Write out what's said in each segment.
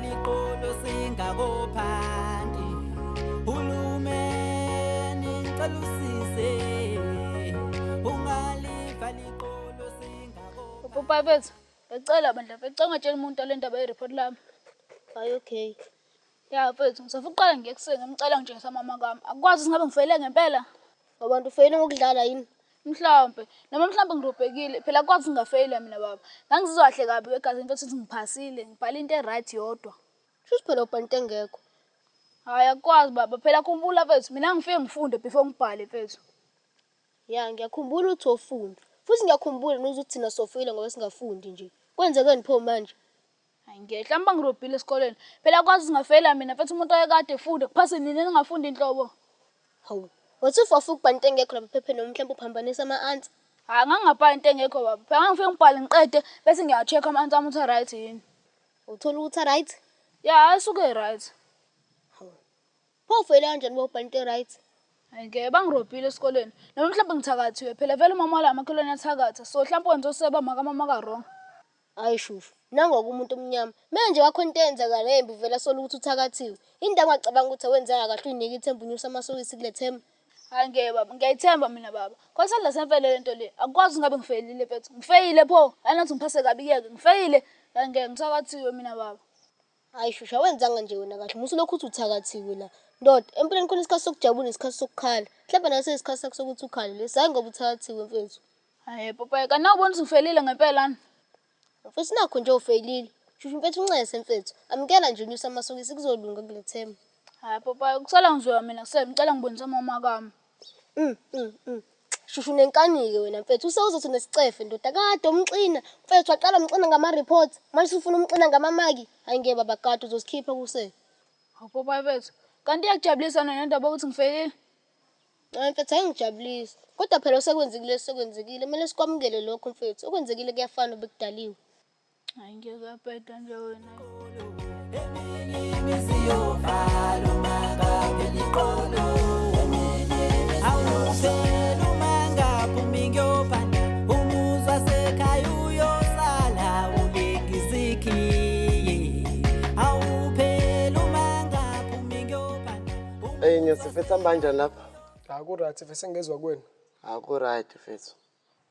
liqolo singakophanti. Hulumeni ngicela usise, ungaliva liqolo singakophanti. Popayi mfethu, ngiyacela bandla mfethu, ngicela ungatsheli umuntu le ndaba ye-report lami. Hayi okay. Ya mfethu, ngisafuna ukuqala ngiye ekuseni ngimcela ngitshengisa mama kami. Akukwazi ukuthi ngabe ngifeyile ngempela. Abantu ufeyile ngokudlala yini? Mhlawumbe noma mhlawumbe ngirobhekile phela akukwazi ngingafeyila mina baba. Ngangizizwa kahle kabi egazini mfethu ukuthi ngiphasile, ngibhale into e-right yodwa. Shuthi phela ubhala into engekho. Hhayi akukwazi baba, phela khumbula mfethu mina ngifike ngifunde before ngibhale mfethu. Ya ngiyakhumbula ukuthi ofunda. Futhi ngiyakhumbula nokuthi thina sofeyila ngoba singafundi nje. Kwenzekeni pho manje? Hayi ngeke, mhlawumbe bangirobhile esikoleni. Phela akwazi singafeyila mina mfethu umuntu oyekade efunde, kuphase nina ningafundi inhlobo. Hawu, wathi if wafika ubhala into engekho lapha ephepheni noma mhlawumbe uphambanisa ama-answer. Hhayi ngangingabhali into engekho baba. Phela ngangifike ngibhale ngiqede bese ngiya-check-a ama-answer ami ukuthi a-right yini. Uthola ukuthi a-right? Ya asuke e-right. Hawu. Pho ufeyila kanjani uma ubhala into e-right? Hayi ngeke bangirobhile esikoleni. Noma mhlawumbe ngithakathiwe phela vele umama wala makhelwane uyathakatha. So mhlawumbe wenza oseba makamama ka-wrong. Hhayi shushu, nangoke umuntu omnyama. Manje wakho into eyenzakala embi uvele asole ukuthi uthakathiwe. Yini ndaba ungacabanga ukuthi awenzanga kahle uyinike ithemba unyuse amasokisi kule themu? Hhayi ngeke baba, ngiyayithemba mina baba. Khona isandla semfele lento le. Akukwazi ngabe ngifeyilile mfethu. Ngifeyile pho. Hayi nathi ngiphase kabi-ke. Ngifeyile. Hhayi ngeke ngithakathiwe mina baba. Hhayi shushu, awenzanga nje wena kahle. Musa ulokhu uthi uthakathiwe la. Ndoda, empilweni khona isikhathi sokujabula nesikhathi sokukhala. Mhlawumbe naso isikhathi sakho sokuthi ukhale lesi. Hhayi ngoba uthakathiwe mfethu. Hayi papa, kanti awuboni ukuthi ngifeyilile ngempela ni? Mfethu nakho nje ufeyilile. Shushu mfethu uncese mfethu. Amukela nje unyuse amasokisi kuzolunga kule themu. Hayi papa, kusala ngizoya mina kusele ngicela ngibonise mama kami. Shushu nenkani-ke wena mfethu. Usewuzothi unesicefe ndoda. Kade umxina. Mfethu waqala umxina ngama-reports. Manje usufuna umxina ngamamaki. Hhayi ngeke baba kade uzosikhipha kuse. Hawu papa mfethu, kanti iyakujabulisa na nendaba yokuthi ngifeyilile? Hayi mfethu ayingijabulisi. Kodwa phela osekwenzekile sekwenzekile. Kumele sikwamukele lokho mfethu. Okwenzekile kuyafana obekudaliwe. Hayi ngeke uyabheda nje wena. Eminye imizi yovala uma ngabe liqolo. Awupheli uma ngaphumi ngiyophanda, umuzi wasekhaya uyosala ulinga izikhiye. Awupheli uma ngaphumi ngiyophanda. Ey Nyosi mfethu hamba kanjani lapha? Hayi ku-right mfethu sengezwa kuwena. Aku right mfethu.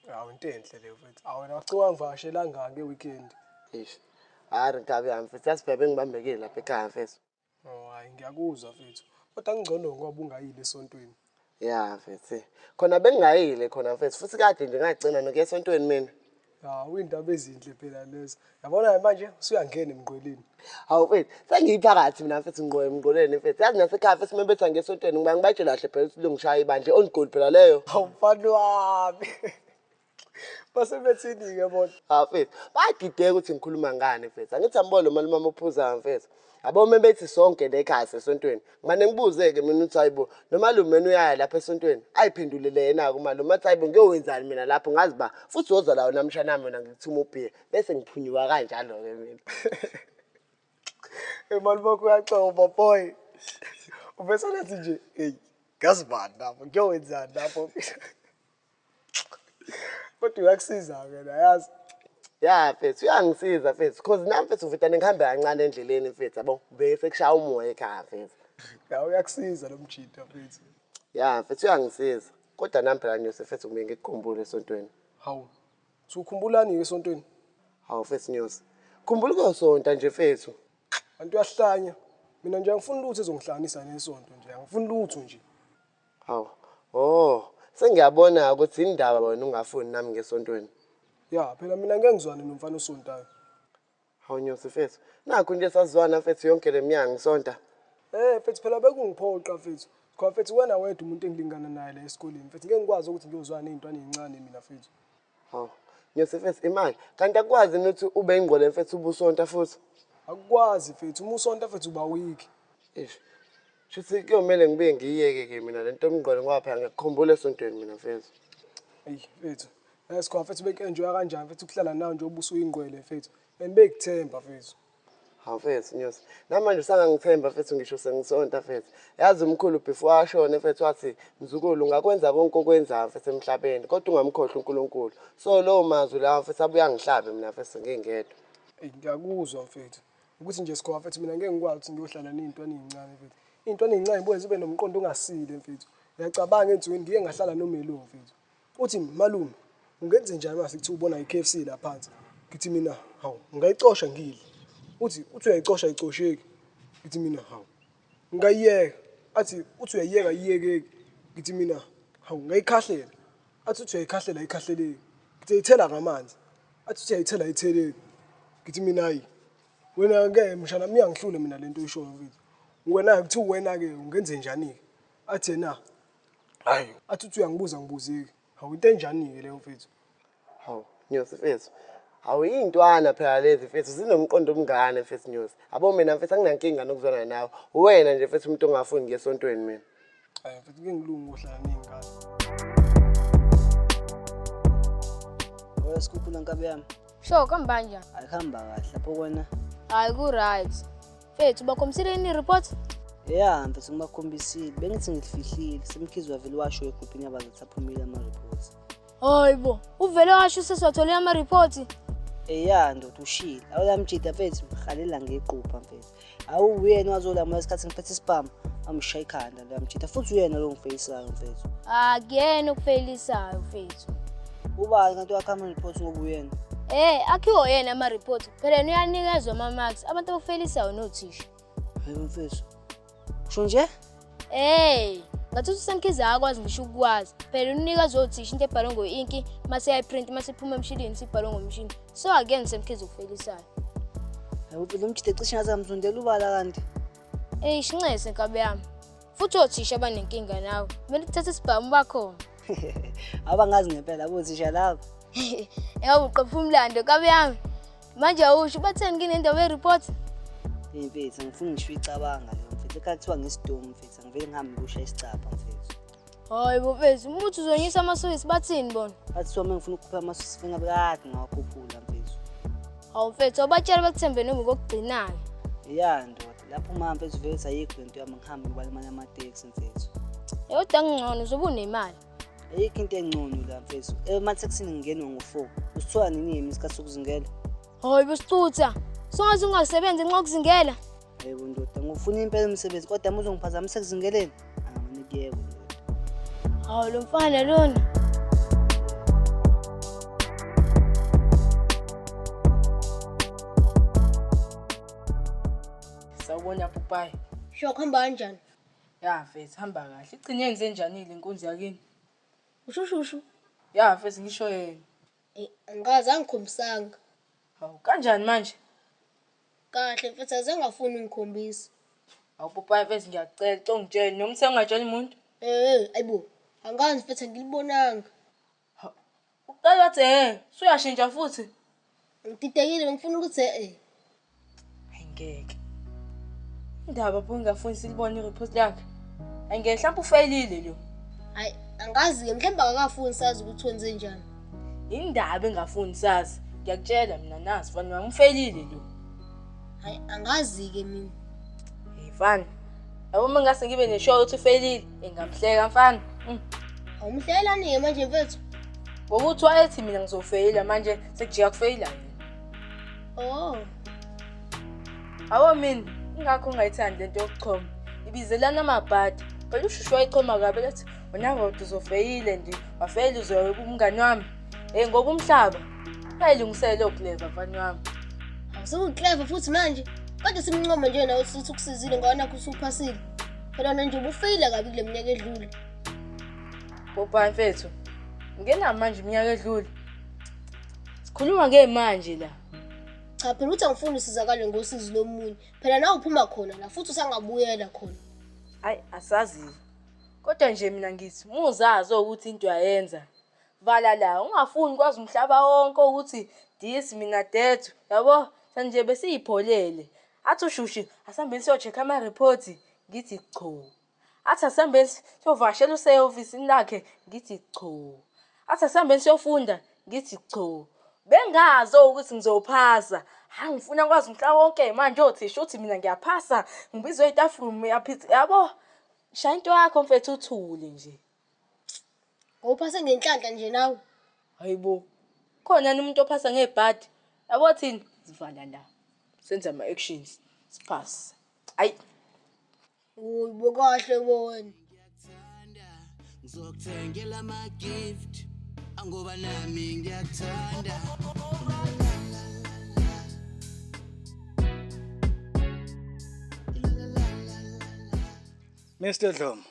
Hawu into enhle leyo mfethu. Awu wena wagcina wangivakashelanga nge-weekend. Eish. Hayi nkabi yami mfethu yazi phela bengibambekile lapha ekhaya mfethu. Oh hayi ngiyakuzwa mfethu. Kodwa kungcono ngoba ungayile esontweni. Ya mfethu. Khona bengingayile khona mfethu futhi kade nje ngagcina nokuya esontweni mina. Hawu iy'ndaba ezinhle phela lezo. Yabona manje usuyangena emngqweleni. Hawu mfethu, sengiyiphakathi mina mfethu ngqo emngqoleni mfethu. Yazi nasekhaya mfethu uma bethi angiye esontweni ngiba ngibatshela kahle phela ukuthi lungishaya ibandla on goal phela leyo. Hawu mfana wami. Base bethini-ke bona? Hawu mfethu, bayadideka ukuthi ngikhuluma ngani mfethu. Angithi angibona lo malume wami ophuzayo mfethu. Yabo uma bethi sonke la ekhaya sesontweni. Ngimane ngibuze-ke mina ukuthi hayibo, lo malume wena uyaya lapha esontweni. Ayiphendulele yena-ke umalume athi hayibo ngiyowenzani mina lapho ngazi ba futhi woza la wena mshanami wena ngikuthuma ubhiya. Bese ngiphunyuka kanjalo-ke mina. Imali wakho uyaxoba boy. Ubese nathi nje, hey, ngazi bani lapho, ngiyowenzani lapho. Kodwa uyakusiza-ke na yazi. Ya mfethu uyangisiza mfethu cause nami mfethu ngivele ngihambe kancane endleleni mfethu yabo bese kushaya umoya ekhaya mfethu. Ya uyakusiza lo mjita mfethu. Ya mfethu uyangisiza kodwa nami phela Nyosi mfethu kumele ngikukhumbule esontweni. Hawu, usukhumbulani-ke esontweni? Hawu mfethu Nyosi, khumbula ukuyosonta nje mfethu. Kanti uyahlanya. Mina nje angifuni lutho ezongihlanganisa nesonto nje, angifuni lutho nje. Hawu, oh, sengiyabona ukuthi indaba wena ungafuni nami ngesontweni. Ya phela mina ngeke ngizwane nomfana osontayo. Hawu Nyosi mfethu, nakhu nje sazwana mfethu yonke le minyaka ngisonta. Eh mfethu phela bekungiphoqa mfethu. Ngoba mfethu wena wedwa umuntu engilingana naye la esikoleni. Mfethu ngeke ngikwazi ukuthi ngiyozwana ney'ntwana ey'ncane mina mfethu. Hawu, Nyosi mfethu imali, kanti akukwazi yini ukuthi ube ingqwele mfethu ubusonta futhi? Akukwazi mfethu, uma usonta mfethu uba weak. Eish. Shuthi kuyomele ngibuye ngiyiyeke-ke mina le nto yomngqwele ngoba phela ngiyakukhumbula esontweni mina mfethu. Eyi mfethu, yazi khona mfethu bek-enjoya kanjani mfethu ukuhlala nawe njengoba usuyingqwele mfethu. And bekuthemba mfethu. Hawu mfethu Nyosi, namanje usangangithemba mfethu ngisho sengisonta mfethu. Yazi umkhulu before ashone mfethu wathi, mzukulu ungakwenza konke okwenzayo mfethu emhlabeni kodwa ungamkhohlwa uNkulunkulu. So lowo mazwi lawo mfethu abuye angihlabe mina mfethu ngingedwa. Eyi ngiyakuzwa mfethu. Ukuthi nje Skhowa mfethu mina ngeke ngikwazi ukuthi ngiyohlala ney'ntwana ey'ncane mfethu. Iy'ntwana ey'ncane zibuye zibe nomqondo ongasile mfethu. Uyacabanga ensukwini ngike ngahlala noMelo mfethu. Uthi malume ungenze njani mase kuthiwa ubona i-KFC la phansi? Ngithi mina hawu ngingayicosha ngidle. Uthi uthi uyayicosha ayicosheki. Ngithi mina hawu ngingayiyeka. Athi uthi uyayiyeka ayiyekeki. Ngithi mina hawu ngingayikhahlela. Athi uthi uyayikhahlela ayikhahleleki. Ngithi ayithela ngamanzi. Athi uthi uyayithela ayitheleki. Ngithi mina hayi wena ke mshana uyangihlula mina lento oyishoyo mfethu. Wena kuthiwa wena ke ungenze njani-ke? Athi yena hayi athi uthi uyangibuza ngibuzeki. Hawu into enjani-ke leyo mfethu? Hawu Nyosi mfethu. Hawu iy'ntwana phela lezi mfethu zinomqondo omngane mfethu Nyosi. Yabo mina mfethu anginankinga nokuzwana nawe. Uwena nje mfethu umuntu ongafuni ngiye esontweni mina. Hayi mfethu ngeke ngilunge ukuhlala ney'ngane. Oya sikhuphula nkabi yami. Sho kuhamba kanjani? Akuhamba kahle lapho kwena. Hayi ku-right. Mfethu bakhombisile yini i-report? Ya mfethu ngibakhombisile. Bengithi ngifihlile. Semkhize wavele washo egruphini yabazathi aphumile ama-reports. Hayi bo, uvele washo usesiwatholile ama-report. Eya ndoda ushile. Awulamjida mfethu ngihalela ngequpha mfethu. Awu uyena wazolamula isikhathi ngiphethe isibhamu. Amshaya ikhanda lo yamjida futhi uyena lo ngifeyisayo mfethu. Akuyena okufeyilisayo mfethu. Ubani kanti wakha ama-reports ngoba uyena? Eh, akhiwo yena ama-report. Phela yena uyanikezwa ama-marks abantu abakufeyilisayo nothisha. Hayi mfethu. Usho nje? Hey, ngathi uSamkhize akakwazi ngisho ukwazi. Phela unikeza othisha into ebhalwe ngo-inki, mase yayiprint mase iphuma emshinini sibhalwe ngomshini. So akuyena uSamkhize okufeyilisayo. Hayi mfethu lo mjida cishe ngaze ngamzondela ubala kanti. Ey, shincese nkabi yami. Futhi othisha abanenkinga nawe. Kumele uthathe isibhamu bakhona. Abangazi ngempela abothisha laba. Yawu uqopha umlando nkabi yami. Manje awusho batheni kinendaba ye-report? Hey mfethu angifuni ngisho uyicabanga leyo mfethu. Ekhaya kuthiwa ngisidomu mfethu angivele ngihambe ngiyoshaya isicabha mfethu. Hayi bo mfethu, uma uthi uzonyisa amasokisi bathini bona? Bathi so ngifuna ukukhupha amasokisi ngabe kade ngawakhuphula mfethu. Hawu mfethu, awubatshela bakuthembe noma kokugcinayo. Ya ndoda, lapho uma mfethu vele uthi ayikho lento yami ngihambe ngibale imali yamateksi mfethu. Yodwa ngcono uzobe unemali. Ayikho into engcono la mfethu. Ematekisini ngingenwa ngo-4. Usithola nini yimi isikhathi sokuzingela? Hayi bo sicutha. Songaze ungasebenzi nxa ukuzingela. Yebo ndoda, ngifuna impela umsebenzi kodwa uma uzongiphazamisa ekuzingeleni, angamane kuyekwe ndoda. Hawu lo mfana lona. Sawubona Popayi. Sho kuhamba kanjani? Ya mfethu hamba kahle. Igcine yenze njani le nkunzi yakini? Ushushushu. Ya mfethu ngisho yena. Eh, angazi angikhombisanga. Hawu kanjani manje? Kahle mfethu azange afune ungikhombisa. Hawu Popayi mfethu ngiyakucela cela ungitshele noma uthe ungatsheli umuntu. Eh, ayibo. Angazi mfethu angilibonanga. Uqala wathi eh usuyashintsha futhi. Ngididekile ngifuna ukuthi eh. Hayi ngeke. Indaba pho ngingafuni silibone i-report yakhe. Hayi ngeke mhlawumbe ufeyilile lo. Hayi angazi ke mhlawumbe akakafuni sazi ukuthi wenze njani. Indaba engafuni sazi. Ngiyakutshela mina nazi mfana wami ufeyilile lo. Hayi angazi ke mina. Hey mfana. Yabo uma ngase ngibe neshow ukuthi ufeyilile, engamhleka mfana. Awumhlelani ke manje mfethu? Ngokuthi wayethi mina ngizofeyila manje sekujika kufeyila yena. Oh. Awo mina ingakho ungayithandi lento yokuchoma. Ibizelana amabhadi. Phela ushushu wayichoma kabi lethi wena kodwa uzofeyile nje. Wafeyila uzobe umngani wami. Eh ngoba umhlaba bayilungisele okuleva mfana wami. Awusuclever futhi manje. Kodwa simncoma nje nawe sithi ukusizile ngoba nakho usuphasile. Phela wena nje ubufeyila kabi kule minyaka edlule. Popayi mfethu. Ngena manje iminyaka edlule. Sikhuluma ngemanje la. Cha phela uthi angifuni usizakale ngosizi lomunye. Phela nawe uphuma khona la futhi usangabuyela khona. Hayi asazi. Kodwa nje mina ngithi muzazi ukuthi into uyayenza. Vala la ungafuni kwazi umhlaba wonke ukuthi this mina that yabo nje besiyipholele. Athi ushushi asihambeni siyo-check ama-report ngithi cho. Athi asihambeni siyovakashela usehhovisini lakhe ngithi cho. Athi asihambeni siyofunda ngithi cho. Bengazi ukuthi ngizophasa. Hayi ngifuna kwazi umhlaba wonke manje othisha uthi mina ngiyaphasa ngibizwe e-staff room yaphithi yabo. Shaya into yakho mfethu uthule nje. Ngowuphase ngenhlanhla nje nawe. Hayibo. Khona umuntu ophasa ngebhadi. Yabo thini? Sivala la. Senze ama-actions siphase. Ayi. Uyibo kahle wona. Ngizokuthengela ama-gift angoba nami ngiyakuthanda. Mr Dlomo.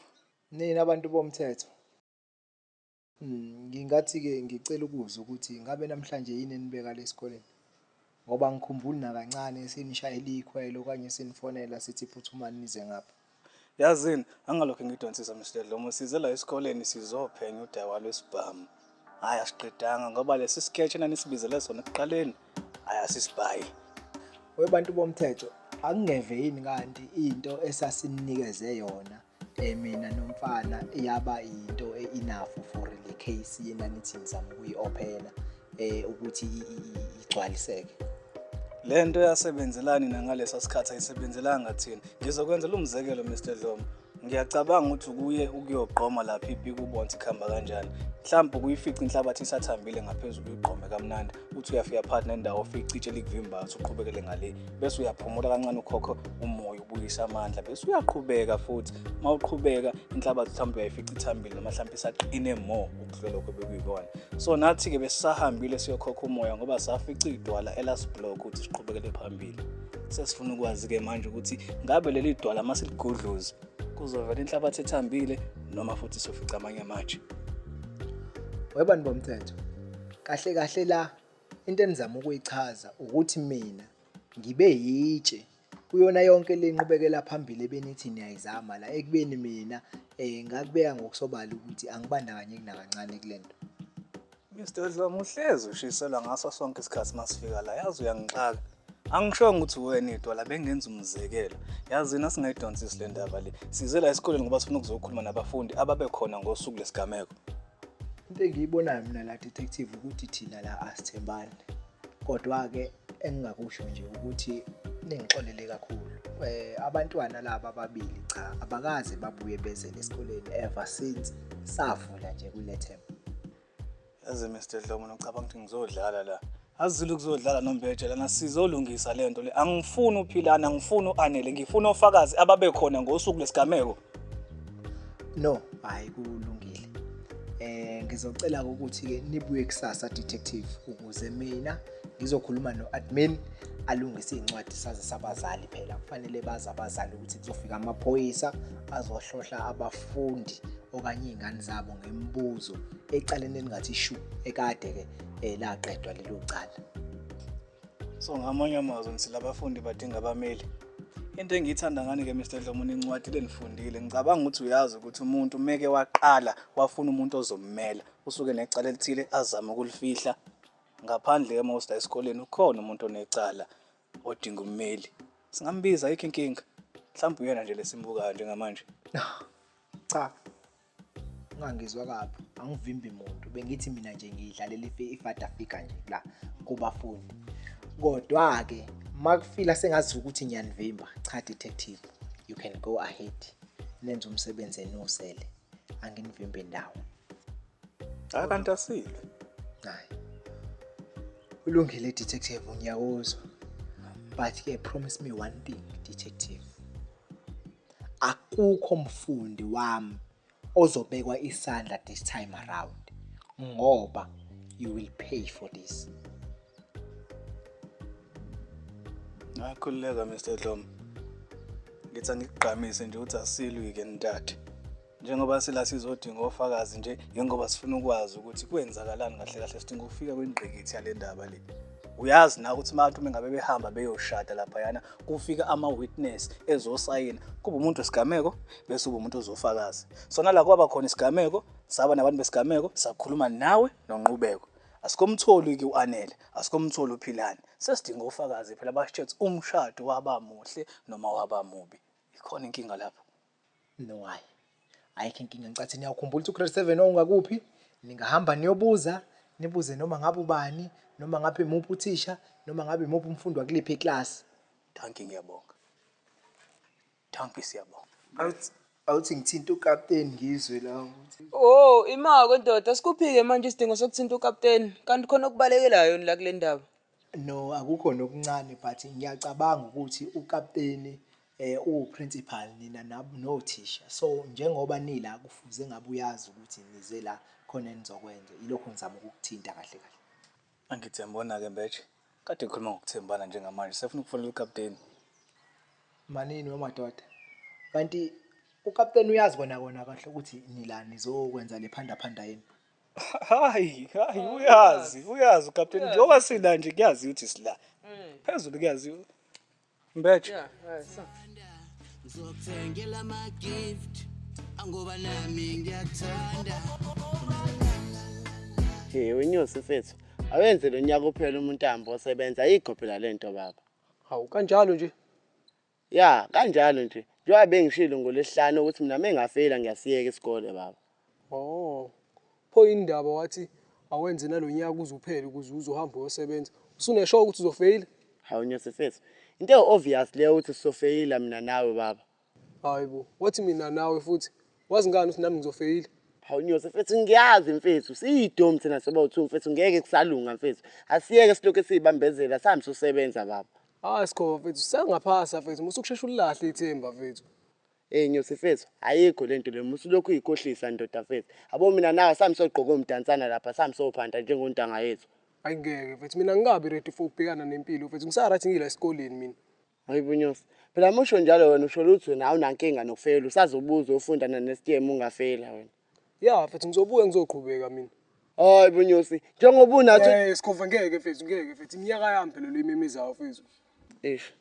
Nina abantu bomthetho. Ngingathi-ke ngicela ukuzwa ukuthi ngabe namhlanje yini enibeka la esikoleni? Ngoba angikhumbuli nakancane sinishayela ikhwelo okanye sinifonela sithi phuthumani nize ngapha. Yazini, angalokhu ngidonsisa Mr Dlomo, size la esikoleni sizophenya udaba lwesibhamu. Hhayi asiqedanga ngoba lesi sketch enanisibizele sona ekuqaleni, hhayi asisibhayi. Webantu bomthetho, akungeve yini kanti into esasinikeze yona mina nomfana yaba into e-enough for le case yenanithi nizama ukuyi-ophena ukuthi igcwaliseke. Le nto yasebenzelani nangalesa sikhathi ayisebenzelanga thina. Ngizokwenzela umzekelo Mr Dlomo. Ngiyacabanga ukuthi ukuye ukuyogqoma lapha ipiki ubone ukuthi kuhamba kanjani. Mhlawumbe ukuyifica inhlabathi isathambile ngaphezulu uyigqome kamnandi. Uthi uyafika phakathi nendawo ufice itshe likuvimba ukuthi uqhubekele ngale. Bese uyaphumula kancane ukhokhe umoya ubuyise amandla bese uyaqhubeka futhi. Uma uqhubeka inhlabathi mhlawumbe uyayifica ithambile noma mhlawumbe isaqine more ukudlula lokho ebekuyikona. So nathi-ke besisahambile siyokhokha umoya ngoba safica idwala elasiblock ukuthi siqhubekele phambili. Sesifuna ukwazi-ke manje ukuthi ngabe leli dwala uma siligudluza kuzovela inhlabathi ethambile noma futhi sofica amanye amatshe. Webantu bomthetho, kahle kahle la into enizama ukuyichaza ukuthi mina ngibe yitshe kuyona yonke le nqubekela phambili ebenithi niyayizama la ekubeni mina ngakubeka ngokusobala ukuthi angibandakanyeki nakancane kule nto. Mr Dlomo uhlezi ushiselwa ngaso sonke isikhathi masifika la, yazi uyangixaka. Angishongo ukuthi wena idwala, bengenza umzekelo. Yazini asingayidonsisi le ndaba le. Size la esikoleni ngoba sifuna ukuzokhuluma nabafundi ababekhona ngosuku lesigameko. Into engiyibonayo mina la detective ukuthi thina la asithembani. Kodwa-ke engingakusho nje ukuthi ningixolele kakhulu. Abantwana laba ababili cha abakaze babuye beze esikoleni ever since savula nje kule term. Yazi Mr Dlomo ngicabanga ukuthi ngizodlala la. Azile ukuzodlala nombeje lana sizolungisa lento le. Angifuni uphilana, angifuni uanele, ngifuna ofakazi ababekhona ngosuku lesigameko. No, hayi kulungile. Ngizocela ukuthi ke nibuye kusasa detective ukuze mina ngizokhuluma no-admin alungise iy'ncwadi saze sabazali phela. Kufanele bazi abazali ukuthi kuzofika amaphoyisa azohlohla abafundi okanye iy'ngane zabo ngemibuzo ecaleni elingathi shu ekade ke laqedwa lelo cala. So ngamanye amazwi ngithi labafundi badinga abameli. Into engiyithanda ngani ke Mr Dlomo incwadi lenifundile. Ngicabanga ukuthi uyazi ukuthi umuntu meke waqala wafuna umuntu ozommela, usuke necala elithile azame ukulifihla. Ngaphandle ke mawusi la esikoleni ukhona umuntu onecala odinga ummeli. Singambiza ayikho inkinga. Mhlawumbe uyena nje lesimbukayo njengamanje. Cha. Ungangizwa kabi, angivimbi muntu. Bengithi mina nje ngiyidlalela ifata fika nje la kubafundi. Kodwa ke makufila sengazi ukuthi ngiyanivimba, cha detective, you can go ahead. Nenze umsebenzi enusele. Anginivimbi ndawo. Hayi kanti asilwe. Hayi. Ulungile detective, ngiyakuzwa. But ke promise me one thing detective. Akukho mfundi wami ozobekwa isandla this time around ngoba you will pay for this. Ngakhululeka Mr Dlomo. Ngithi angikugqamise nje ukuthi asilwi ke ntathe. Njengoba sila sizodinga ofakazi nje njengoba sifuna ukwazi ukuthi kwenzakalani kahle kahle sidinga ukufika kwingqikithi yale ndaba le. Uyazi na ukuthi abantu mengabe behamba beyoshada laphayana kufika ama-witness ezosayina, kuba umuntu wesigameko bese uba umuntu ozofakaza. Sona la kwaba khona isigameko, saba nabantu besigameko, sakhuluma nawe noNqubeko. Asikomtholi-ke u-Anele, asikomtholi uPhilani. Sesidinga ofakazi phela basitshela ukuthi umshado waba muhle noma waba mubi. Ikhona inkinga lapho? No, hayi. Ayikho inkinga, ngicathi niyawukhumbula ukuthi u-grade 7 wawungakuphi, ningahamba niyobuza, nibuze noma ngabe ubani, noma ngabe imuphi uthisha, noma ngabe imuphi umfundi wakuliphi iklasi. Dankie, ngiyabonga. Dankie, siyabonga. Awuthi ngithinta ukapteni ngizwe la ukuthi. Oh, imako ndoda, sikuphike manje isidingo sokuthinta ukapteni. Kanti khona okubalekelayo la kule ndaba. No, akukho nokuncane but ngiyacabanga ukuthi ukapteni uwu-principal nina nothisha. So njengoba nila kufuze ngabe uyazi ukuthi nize la khona enizokwenza. Ilokho ngizama ukukuthinta kahle kahle. Angithi yambona-ke Mbeje, kade ngikhuluma ngokuthembana njengamanje sefuna ukufonela ukapteni. Manini wemadoda. Kanti ukapteni uyazi kona kona kahle ukuthi nila nizokwenza le phanda phanda yenu. Hayi, hayi uyazi, uyazi ukapteni njengoba sila nje kuyaziwa ukuthi sila. Phezulu kuyaziwa. Mbeje. Ngizokuthengela ama-gift angoba nami ngiyakuthanda. Hey, uNyosi mfethu, awenze lo nyaka uphela umuntu ahambe osebenza, ayikho phela le nto baba. Hawu kanjalo nje. Ya, kanjalo nje. Njengoba bengishilo ngolwesihlanu ukuthi mina mengafeyila ngiyasiyeka isikole baba. Oh. Pho indaba wathi awenze nalonyaka uze uphele ukuze uzohamba uyosebenza. Usunesho ukuthi uzofeyila? Hawu Nyosi mfethu, into ewu-obvious leyo ukuthi sizofeyila mina nawe baba. Hayi bo, wathi mina nawe futhi. Wazi ngani ukuthi nami ngizofeyila? Hawu Nyosi mfethu, ngiyazi mfethu, siyidomu thina sobawu-two mfethu, ngeke kusalunga mfethu. Asiyeke silokhu esiyibambezela, sihambe siyosebenza baba. Hayi Sikhova mfethu, sengaphasa mfethu, musa ukusheshe ulilahle ithemba mfethu. Hey Nyosi mfethu, ayikho lento le, musa ulokhu uyikhohlisa ndoda mfethu. Yabo mina nawe sihambe siyogqoka omdansana lapha, sihambe siyophanda njengontanga yethu. Hayi ngeke mfethu, mina ngikabi ready for ukubhekana nempilo mfethu. Ngisa-right ngila esikoleni mina. Hayi bo Nyosi, phela uma usho njalo wena usho ukuthi wena awunankinga nokufeyila, usazobuza uyofunda na-next year uma ungafeyila wena. Ya mfethu, ngizobuya ngizoqhubeka mina. Hayi bo Nyosi, njengoba unathi Eh Sikhova ngeke mfethu, ngeke mfethu. Iminyaka yami phela le imemizayo mfethu. Eish.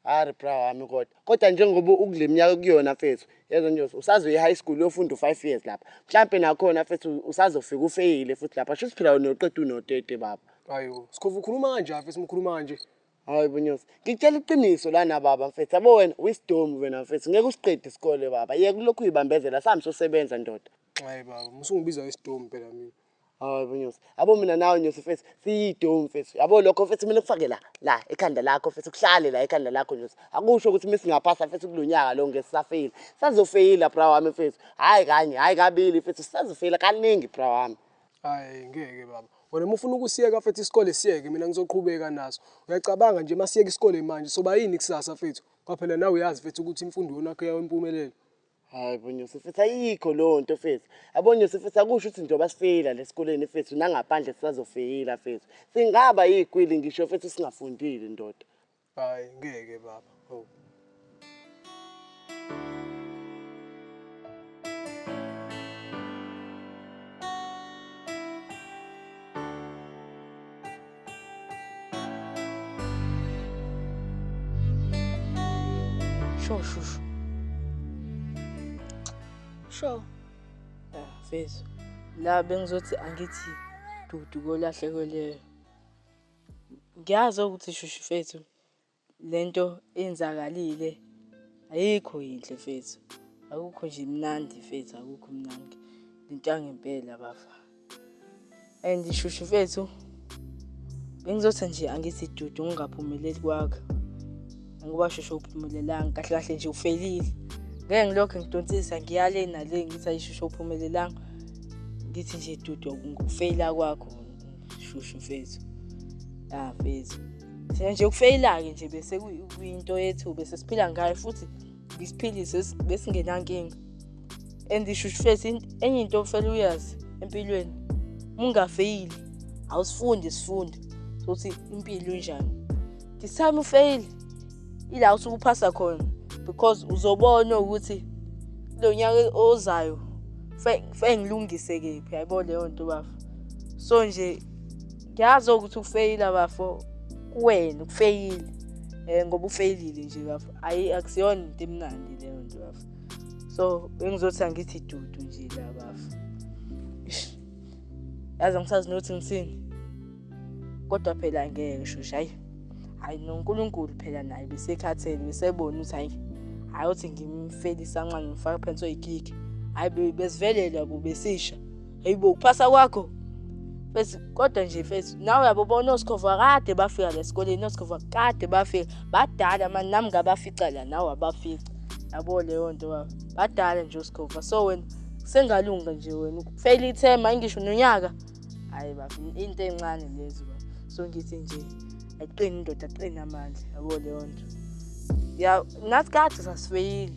Hayi bra wami kodwa. Kodwa njengoba ukule minyaka kuyona mfethu, yezwa Nyosi, usazoya e-high school uyofunda u-5 years lapha. Mhlampe nakhona mfethu usazofika ufeyile futhi lapha. Shuthi phela wena uyoqeda uno-30 baba. Hayi bo, Sikhova ukhuluma kanjani mfethu, ukhuluma kanje? Hayi bo Nyosi, ngikutshela iqiniso lana baba mfethu. Yabo wena uyisidomu wena mfethu, ngeke usiqede isikole baba. Yeka ulokhu uyibambezela, sihambe siyosebenza ndoda. Hayi baba, musa ungibiza isidomu phela mina. Hayi bo Nyosi, yabo mina nawe Nyosi mfethu siyidomu mfethu. Yabo lokho mfethu kumele kufake la la ekhanda lakho mfethu, kuhlale la ekhanda lakho Nyosi. Akusho ukuthi mesingaphasa mfethu kulo nyaka lo ngeke sisafeyila. Sazofeyila bra wami mfethu. Hhayi kanye, hhayi kabili mfethu, sisazofeyila kaningi bra wami. Hayi ngeke baba. Wena uma ufuna ukusiyeka mfethu isikole siyeke, mina ngizoqhubeka naso. Uyacabanga nje masiyeka isikole manje soba yini kusasa mfethu? Ngoba phela nawe uyazi mfethu ukuthi imfundo iyona yakhe impumelelo. Hayi bo Nyosi mfethu, ayikho leyo nto mfethu. Yabo Nyosi mfethu, akusho ukuthi njengoba sifeyila la esikoleni mfethu nangaphandle sisazofeyila mfethu. Singaba yigwili ngisho mfethu singafundile ndoda. Hayi ngeke baba. Oh. Sho shushu. Sho. Ya mfethu. La bengizothi angithi dudu kolahlekelweyo. Ngiyazi ukuthi shushu mfethu lento eyenzakalile ayikho yinhle mfethu. Akukho nje mnandi mfethu, akukho mnandi. Lento yangempela bafa. And shushu mfethu bengizothi nje angithi dudu ngingaphumeleli kwakho. Ngoba shushu uphumelelanga kahle kahle nje ufelile. Ngeke ngilokhu ngidonsisa ngiyale nale ngithi ayishushu uphumelelanga. Ngithi nje dudu ngokufeyila kwakho shushu mfethu. Ya mfethu. Thina nje ukufeyila-ke nje bese kuyinto yethu bese siphila ngayo futhi bisiphilise besingenankinga. And shushu mfethu enye into ofanele uyazi empilweni, uma ungafeyili awusifundi isifundo sokuthi impilo injani. This time ufeyile ila usuke uphasa khona because uzobona ukuthi kulo nyaka ozayo fanele ngilungise kephi, yayibona leyo nto bafo. So nje ngiyazi ukuthi ukufeyila bafo kuwena ukufeyile ngoba ufeyilile nje bafo, ayi akusiyona into emnandi leyo nto bafo. So bengizothi angithi dudu nje la bafo. Yazi angisazi nokuthi ngithini. Kodwa phela ngeke ngisho hayi. Hayi noNkulunkulu phela naye besekhathele besebona ukuthi hayi hayi uthi ngimfelisa kancane ngifake phansi oyikhikhi. Hayi besivelela bo besisha. Hayibo ukuphasa kwakho. Mfethu kodwa nje mfethu nawe uyabobona oSikhova kade bafika la esikoleni, oSikhova kade bafika. Badala mani nami ngabafica la nawe wabafica. Yabo leyo nto baba. Badala nje oSikhova. So wena sengalunga nje wena. Ufeyile ithema ngisho nonyaka. Hayi baba into encane lezo baba. So ngithi nje ayiqini indoda, aqine amandla, yabo leyo nto. Ya nathi kade sasifeyile.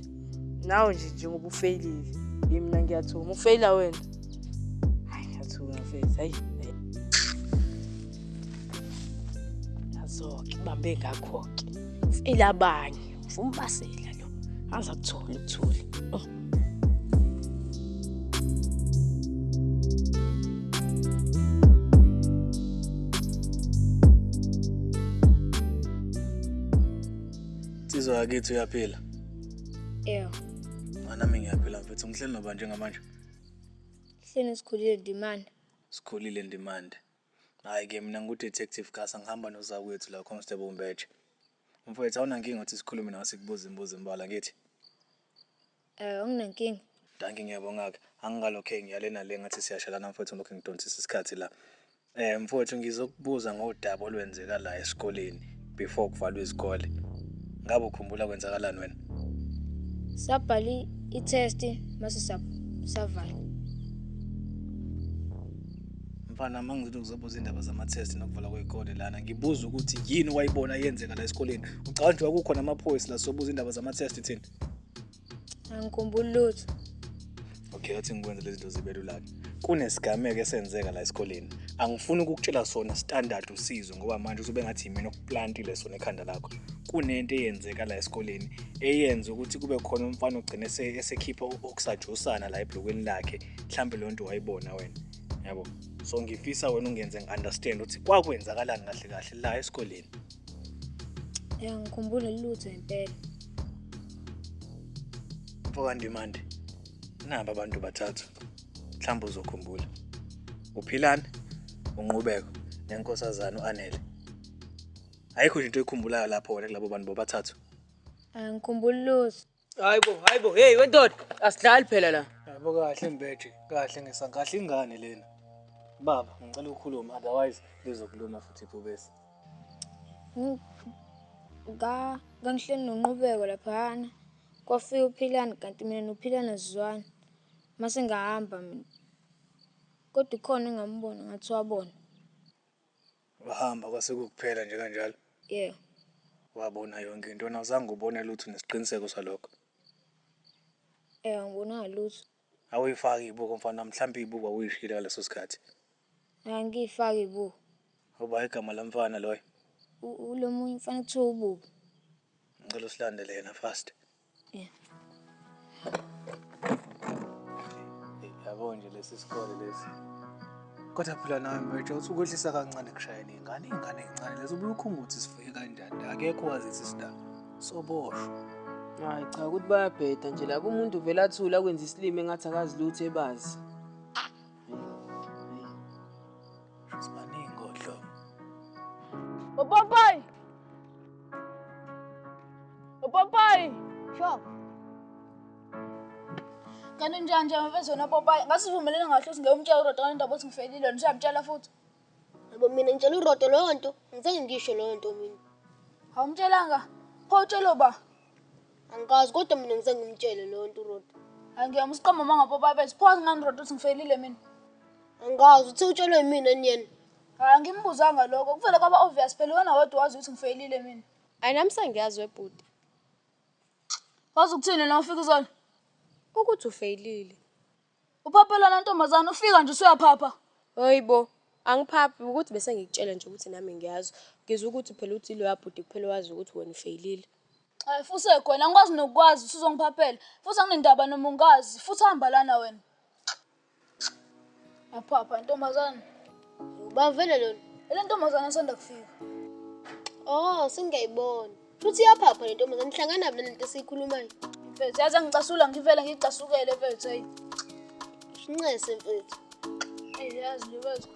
Nawe nje njengoba ufeyilile, mina ngiyathuka. Ufeyila wena. Hayi ngiyathuka mfethu, hayi. Nazo-ke bambe ngakho-ke. Ufeyila abanye, ufumbasela lo. Aze akuthole ukuthula. Oh. Nsizwa yakithi uyaphila? Yebo. Ah, nami ngiyaphila mfethu. Ngihleli noba njengamanje? Hleli sikhulile Ndimande. Sikhulile Ndimande. Hhayi ke mina ngu-detective Gasa ngihamba nozakwethu la Constable Mbeje. Mfowethu awunankinga ukuthi sikhulume nawe sikubuze imibuzo embalwa ngithi? Eh, anginankinga. Dankie ngiyabonga-ke. Angingalokhe ngiyale nale ngathi siyashelana mfowethu ngilokhu ngidonsisa isikhathi la. Eh mfowethu ngizokubuza ngodaba olwenzeka la esikoleni before kuvalwe izikole. Ngabe ukhumbula kwenzakalani wena? Sabhala i-test mase savala. Mfana uma ngizothi ngizobuza indaba zama-test nokuvalwa kwey'kole lana ngibuza ukuthi yini owayibona yenzeka la esikoleni. Ucabanga nje kwakukhona amaphoyisa la sobuza indaba zama-test thina? Angikhumbuli lutho. Okay, athi ngikwenze lezi zinto zibe lula-ke. Kunesigameko esenzeka la esikoleni. Angifuni ukukutshela sona standard usizo ngoba manje uzobe ngathi yimina okuplantile sona ekhanda lakho. Kunento eyenzeka la esikoleni eyenza ukuthi kube khona umfana ogcine esekhipha okusajusana la ebhlokweni lakhe. Mhlambe leyo nto wayibona wena. Yabo. So ngifisa wena ungenze ngi-understand ukuthi kwakwenzakalani kahle kahle la esikoleni. Ya ngikhumbule lutho impela. Mfoka Ndimande, naba abantu bathathu. Mhlawumbe uzokhumbula. Uphilani, uNqubeko nenkosazana uAnele. Ayikho nje into oyikhumbulayo lapho wena kulabo bantu bobathathu. Angikhumbuli lutho. Hayibo, hayibo, hey wendoda, asidlali phela la. Yabo kahle Mbeje, kahle ngesakahle ingane lena. Baba, ngicela ukukhuluma otherwise lizokuluma futhi ibhubesi. Nga ngangihleli noNqubeko laphayana. Kwafika uPhilani kanti mina noPhilani asizwani. Mase ngahamba mina. Kodwa ukhona engambona ngathi wabona. Wahamba kwase kukuphela nje kanjalo. Yebo. Wabona yonke into wena awuzange ubone lutho nesiqiniseko salokho. Eh angibonanga lutho. Awuyifaki ibuko mfana mhlawumbe ibuko awuyishilo ngaleso sikhathi. Angiyifaki ibuko. Uba igama lamfana loyo. Ulo munye umfana kuthiwa uBubu. Ngicela usilandele yena fast. Yeah. Yabo nje lesi sikole lesi. Kodwa phela nawe mfethu uthi ukwehlisa kancane kushayela iy'ngane, iy'ngane ey'ncane lezi ubuye ukhunga ukuthi sifike kanjani. Akekho owazi ukuthi sila. Soboshwa. Hayi cha ukuthi bayabheda nje labo umuntu vele athule akwenza isilima engathi akazi lutho ebazi. Sibaningi ngohlobo. Upopayi! Upopayi! Sho. Kanti njani nje mfethu wena Popayi? Ngasivumelene kahle ukuthi ngeke umtshele uRodo ngale ndaba othi ngifelile wena usuyamtshela futhi. Yabo mina ngitshela uRodo leyo nto, ngizange ngisho leyo nto mina. Awumtshelanga? Pho utshele uba? Angikazi kodwa mina ngizange ngimtshele leyo nto uRodo. Hayi ngiyama usiqamba amanga Popayi bethu. Pho wazi ngani uRodo ukuthi ngifelile mina? Angikazi uthe utshelwe yimina yini yena. Hayi angimbuzanga lokho. Kuvele kwaba obvious phela wena wedwa wazi ukuthi ngifelile mina. Ayi nami sengiyazi webhuti Wazi ukuthini la ufika izolo? ukuthi ufeyilile. Uphaphela na ntombazana ufika nje usuyaphapha. Hayibo, angiphaphi ukuthi bese ngikutshela nje ukuthi nami ngiyazi. Ngizwa ukuthi phela uthi loya bhuti kuphela wazi ukuthi wena ufeyilile. Hayi futhi khona angikwazi nokukwazi usuzongiphaphela. Futhi anginendaba noma ungazi. Futhi hamba lana wena. Aphapha ntombazana. Ubavele lona. Le ntombazana sanda kufika. Oh, sengiyayibona. Futhi iyaphapha le ntombazane ihlangana nalento esiyikhulumayo. Mfethu yazi angicasula ngivele ngicasukele mfethu hey. Sincese mfethu. Hey yazi nje mfethu.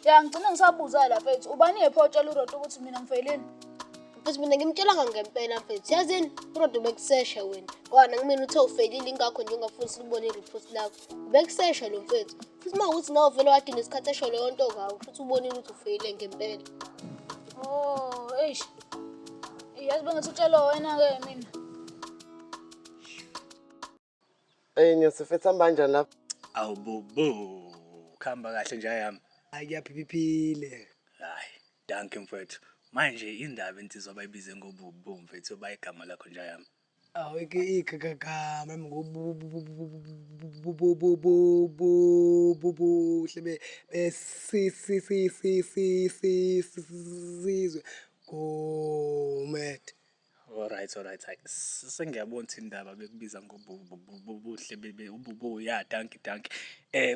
Ya ngigcina ngisabuza la mfethu. Ubani yephi otshela uRodo ukuthi mina ngifelile? Mfethu mina ngimtshelanga ngempela mfethu. Yazini uRodo bekusesha wena. Ngoba nakumina uthe ufelile ingakho nje ungafuni silibone i-report lakho. Bekusesha lo mfethu. Futhi uma ukuthi nawe vele wade nesikhathi esho leyo nto ngawo futhi ubonile ukuthi ufeyile ngempela. Oh, eish. Yazi bengithi utshela wena ke mina. Ey Nyosi mfethu hamba kanjani lapho? Awu bubu. Khamba kahle nje yami. Hayi kuyaphiphiphile. Hayi. Dankie mfwethu. Manje indaba insizwa abayibize ngobubu mfethu bayigama lakho nje yami. Awu igama ngobuhle besisizwe Gumede. Alright, alright. Hayi, sengiyabona ukuthi indaba bekubiza ngobuhle ububu ya dankie dankie.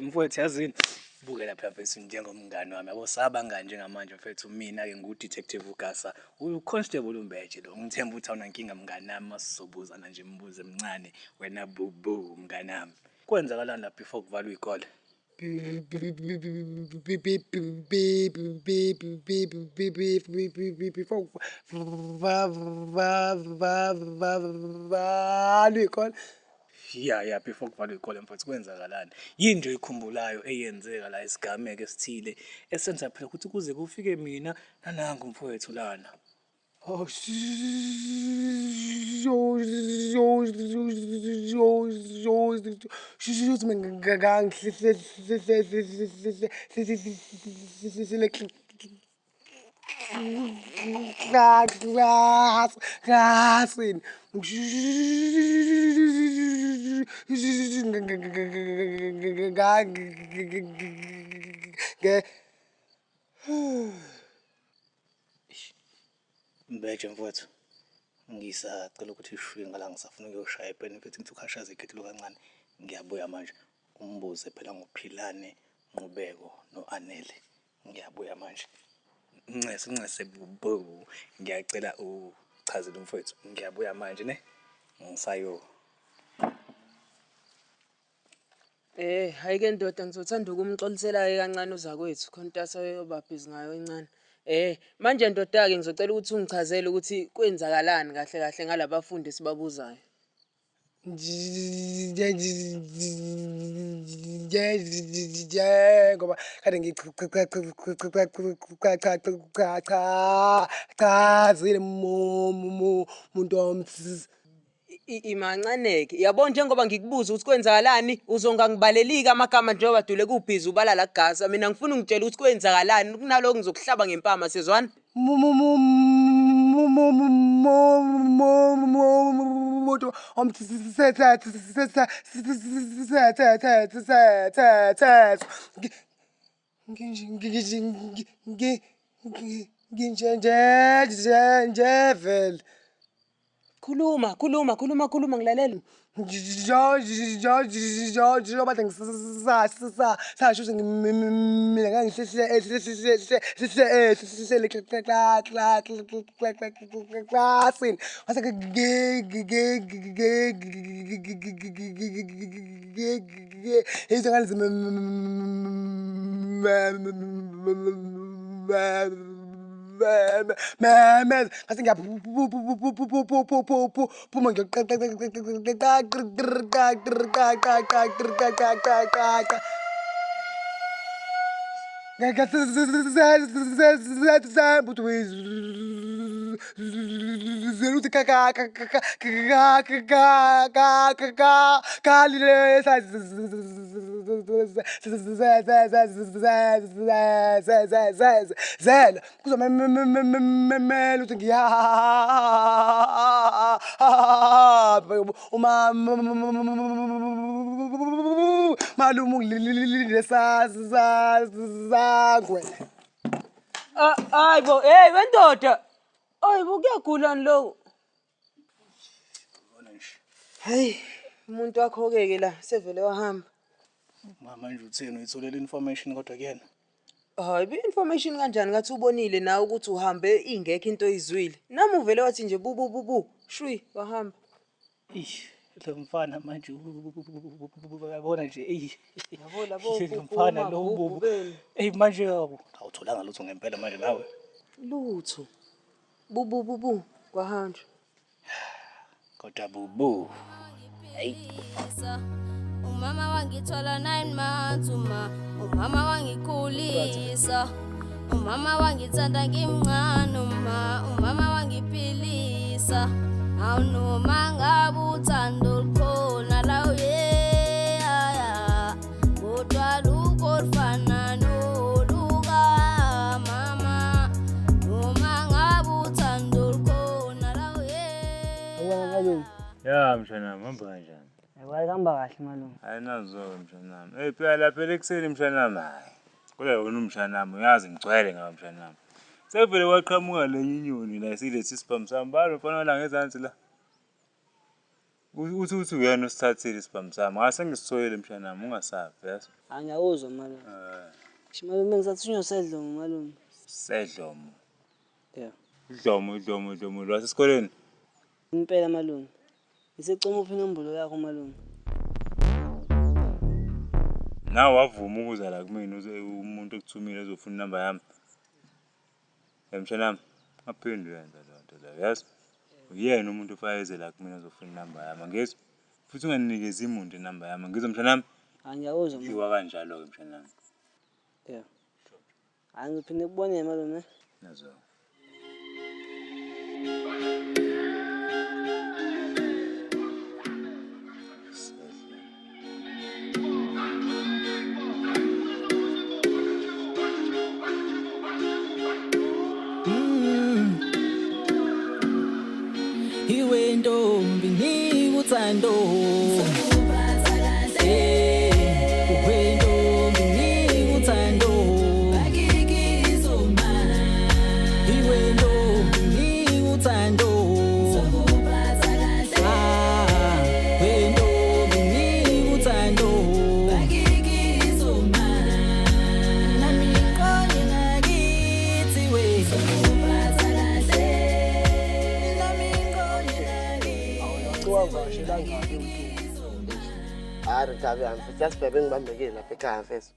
Mfowethu yazini buke lapha mfethu njengomngani wami yabo sabangani njengamanje mfethu mina ke ngu detective uGasa u constable uMbeje lo ngithemba ukuthi awunankinga mngani wami masizobuzana nje imibuzo emincane wena bubu mngani wami. Kwenzakalani la before kuvalwa izikole? Before kuvalwe iy'kole. Ya ya before kuvalwe iy'kole mfowethu kwenzakalani? Yini nje oyikhumbulayo eyenzeka la isigameko esithile esenza phela ukuthi kuze kufike mina nanangu mfowethu lana. Oh, klasini Mbeje mfowethu, ngisacela ukuthi ushwiye ngala ngisafuna ukuyoshaya ipeni mfethu ngithi ukhashaze iketulu kancane. Ngiyabuya manje. Umbuze phela ngoPhilane, Nqubeko no-Anele. Ngiyabuya manje. Ncese ncese bubu. Ngiyacela uchazele umfowethu. Ngiyabuya manje ne. Ngisayo. Hhayi ke ndoda ngizothanda ukumxolisela-ke kancane uzakwethu khona into aseyoba bhizi ngayo encane. Manje ndoda-ke ngizocela ukuthi ungichazele ukuthi kwenzakalani kahle kahle ngalabafundi esibabuzayo. Njengoba kade ngichazile muntu. Imancaneke yabo njengoba ngikubuza ukuthi kwenzakalani uzongangibaleliki amagama njengoba dule kubhizi ubala la kugasa mina ngifuna ungitshela ukuthi kwenzakalani kunaloko ngizokuhlaba ngempama siyezwana. Muntu nginje vele. Khuluma, khuluma, khuluma, khuluma ngilalela. Njengoba ngisasho ukuthi mina ngangihleli klasini ngase izingane memeza ngase ngiyaphuma ngiyoqaqaqaqaqaqaqaqaqaqaqaqa zela kuzomemela ukuthi ngiyahamba uma malume ungilile sangwe. Hayi bo, hey wendoda. Hayi bo kuyagulani lokho. Hayi, umuntu wakho-ke ke la sevele wahamba. Mama nje utheni uyitholele information kodwa kuyena? Hayi, bi-information kanjani ngathi ubonile nawe ukuthi uhambe ingekho into oyizwile. Nami uvele wathi nje bu bu bu bu, shwi wahamba. Eish, lo mfana manje uyabona nje eyi. Yabo labo Lo mfana lo bubu. Eyi manje awutholanga lutho ngempela manje nawe. Lutho. Bu bu bu bu kwahanjwa. Kodwa bubu. Hayi. Umama wangithola 9 months uma umama wangikhulisa umama wangithanda ngimncane uma umama wangiphilisa awu noma ngabe uthando lukhona la yeah kodwa lukho lufana noluka mama Ya mshanami, hamba kanjani? Hayi kuhamba kahle malume. Hayi nazo-ke mshanami. Eyi phela lapha ekuseni mshanami, hhayi. Kodwa wena umshanami uyazi ngigcwele ngawe mshanami. Sekuvele kwaqhamuka lenye inyoni la isilethe isibhamu sami. Balo mfana la ngezansi la. Uthi uthi uyena osithathile isibhamu sami. Ngase ngisitholile mshanami, ungasabi yazi. Hayi ngiyakuzwa malume. Eh, Ngisho malume ngisathunywa uSedlomo malume. Sedlomo. Yeah. Idlomo, idlomo, idlomo lwasesikoleni. Impela malume. Ngisecoma uphi inombolo yakho malume. Nawe wavuma ukuza la kumina uze umuntu ekuthumile ezofuna inamba yami. Hey mshanami, aphinde uyenze leyo nto leyo, yazi? Uyena umuntu ofanele eze la kumina ezofuna inamba yami, angizwa? Futhi unganikezi muntu inamba yami, angizwa mshanami? Hayi ngiyakuzwa malume. Iwa kanjalo-ke mshanami. Yeah. Hayi ngizophinde kubone malume. Nazo. Iwe ntombi ngikuthando Eh, uwe ntombi ngikuthando Iwe ntombi ngikuthando Ah, we ntombi ngikuthando Nami ngiqonye ngakithi we Wavakashela ngabe uNtuli. Hayi nkabi yami mfethu, yazi bebe ngibambekile lapha ekhaya mfethu.